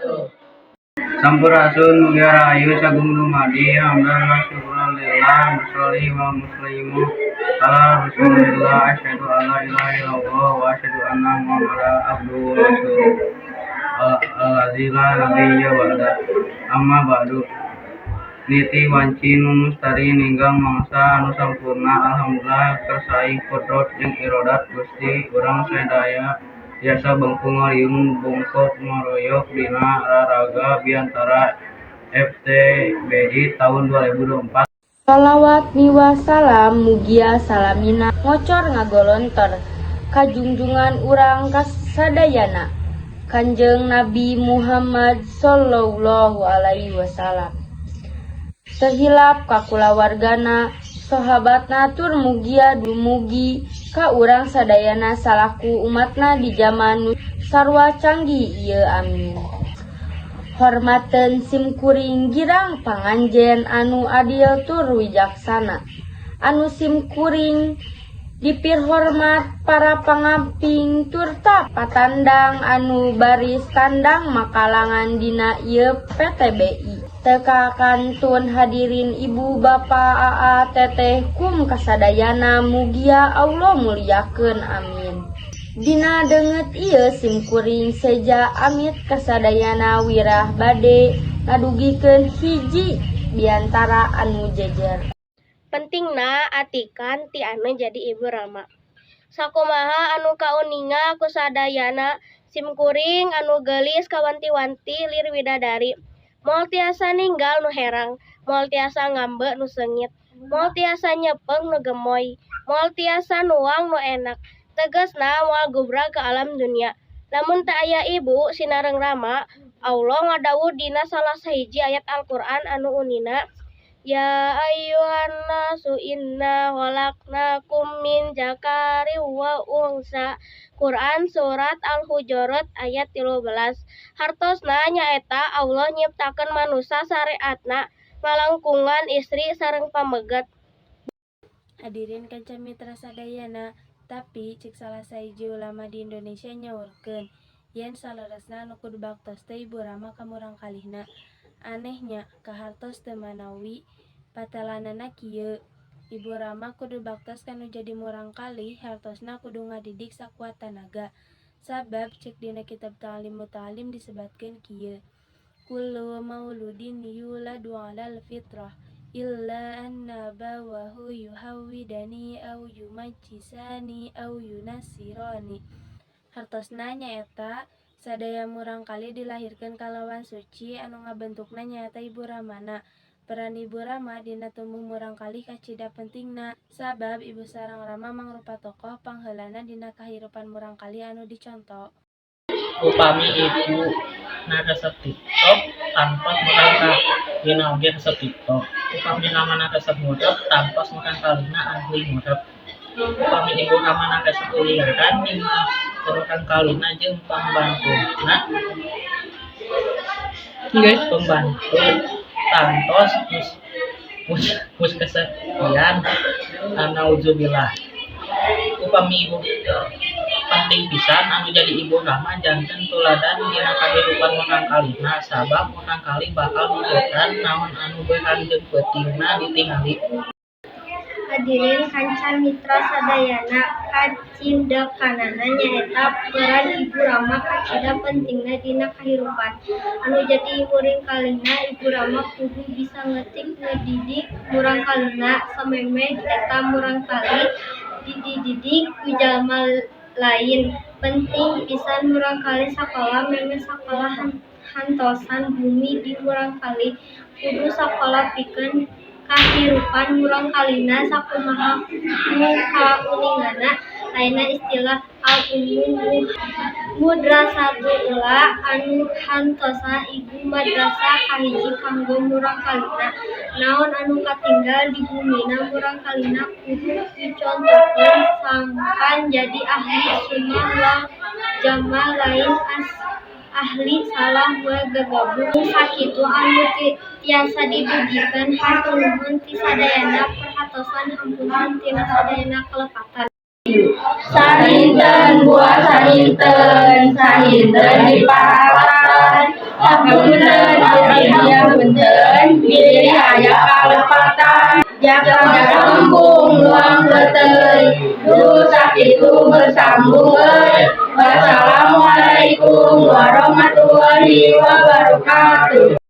wabarakatuh. Sampurasun, mugia rahayu, sagung dumadi, hamdan wa syukran lillah, nusholli wa nusallimu ala rasulillah, asyhadu an la ilaha illallah wa asyhadu anna muhammadan abduhu wa rasuluh allazi la nabiyya ba'da, amma ba'du. Niti wanci nu mustari ninggang mangsa anu sampurna. Alhamdulillah, kersaing kudrat jeung irodat Gusti, urang sadaya tiasa bengkung ngaliung bongkok ngaroyok dina raraga biantara FTBI taun 2024. Shalawat miwah salam mugia salamina ngocor ngagolontor ka junjungan urang kasadayana, Kanjeng Nabi Muhammad Shallallahu Alaihi Wasallam, teu hilap ka kulawargana, sahabatna, tur mugia dumugi ka urang sadayana salaku umatna di jaman nu sarua canggih ieu, amin. Hormateun simkuring girang panganjen anu adil tur wijaksana, anu simkuring dipihormat para pangamping turta patandang anu baris tandang makalangan dina ieu PTBI. Teu kakantun hadirin ibu bapa, aa, teteh, kum kasadayana, mugia Allah muliakeun, amin. Dina deungeut ieu simkuring seja amit kasadayana wirah bade ngadugikeun hiji biantara anu jejer. Pentingna atikan ti anu jadi ibu rama. Sakumaha anu kauninga ku sadayana, simkuring anu geulis kawanti-wanti lir widadari. Moal tiasa ninggal nu herang, moal tiasa ngambe nu seungit, moal tiasa nyepeung nu gemoy, moal tiasa nuang nu enak. Tegesna moal gubrag ka alam dunya. Lamun teu aya ibu sinareng rama, Allah ngadawuh dina salah sahiji ayat Al-Qur'an anu unina, "Ya ayyuhan nasu inna khalaqnakum min dzakarin wa unsa." Quran Surat Al-Hujurat ayat 13. Hartosna nyaeta Allah nyiptakeun manusa sareatna ngalangkungan istri sareng pameget. Hadirin kanca mitra sadayana, tapi cek salah sahiji ulama di Indonesia nyaurkeun yen saleresna anu kudu baktos teh ibu rama ka murangkalihna. Aneh nya, kahartos teu manawi patelanana kieu. Ibu rama kudu baktos ka nu jadi murangkalih, hartosna kudu ngadidik sakuat tanaga. Sabab cek dina kitab Ta'lim Muta'alim disebatkeun kieu, "Kullu mauludin yuladu 'alal fitrah illa anna abawahu yuhawwidani aw yumajjisani aw yunassirani." Hartosna nyaeta sadaya murangkalih dilahirkeun kalawan suci, anu ngabentukna nyaeta ibu ramana. Peran ibu rama dina tumbuh murangkalih kacida pentingna, sabab ibu sareng rama mangrupa tokoh pangheulana dina kahirupan murangkalih anu diconto. Upami ibu na resep TikTok, tangtos murangkalihna oge resep TikTok. Upami ramana resep ngurep, tangtos murangkalihna ahli ngurep. Upami ibu ramana resep liliaran, murangkalihna jeung pambantuna pembantu tangtos mus kesepian, naudzubillah. Upami ibu penting pisan anu jadi ibu rama janten tuladan dina kahirupan murangkalihna, sabab murangkalih bakal nurutan naon anu beurang jeung peutingna ditingali. Hadirin kanca mitra sadayana, kacindakanana nyaeta peran ibu rama kacida pentingna dina kahirupan anu jadi murangkalihna. Ibu rama kudu bisa leutik ngadidik murangkalihna samemeh eta murangkalih dididik ku jalma lain. Penting pisan murangkalih sakola memeh sakola hantosan bumi di murangkalih kudu sakola pikeun kahirupan murangkalihna. Sakumaha nu kauningana, aya istilah al-ummu madrasatul ula, anu hartosna ibu madrasah kahiji kanggo murangkalihna. Naon anu katinggal di bumina murangkalihna kudu dicontohkeun sangkan jadi ahli sunnah wal jamaah, lain ahli salah we gagabung. Sakitu anu tiasa didugikeun, hatur nuhun ti sadayana perhatosan, hapunten tina sadayana kalepatan. Saninten buah saninten, saninten diparapatan. Hapunten, punten, bilih aya kalepatan. Jaka embung luang peuteuy. Duh sakitu bersambung euy. Wassalamualaikum warahmatullahi wabarakatuh.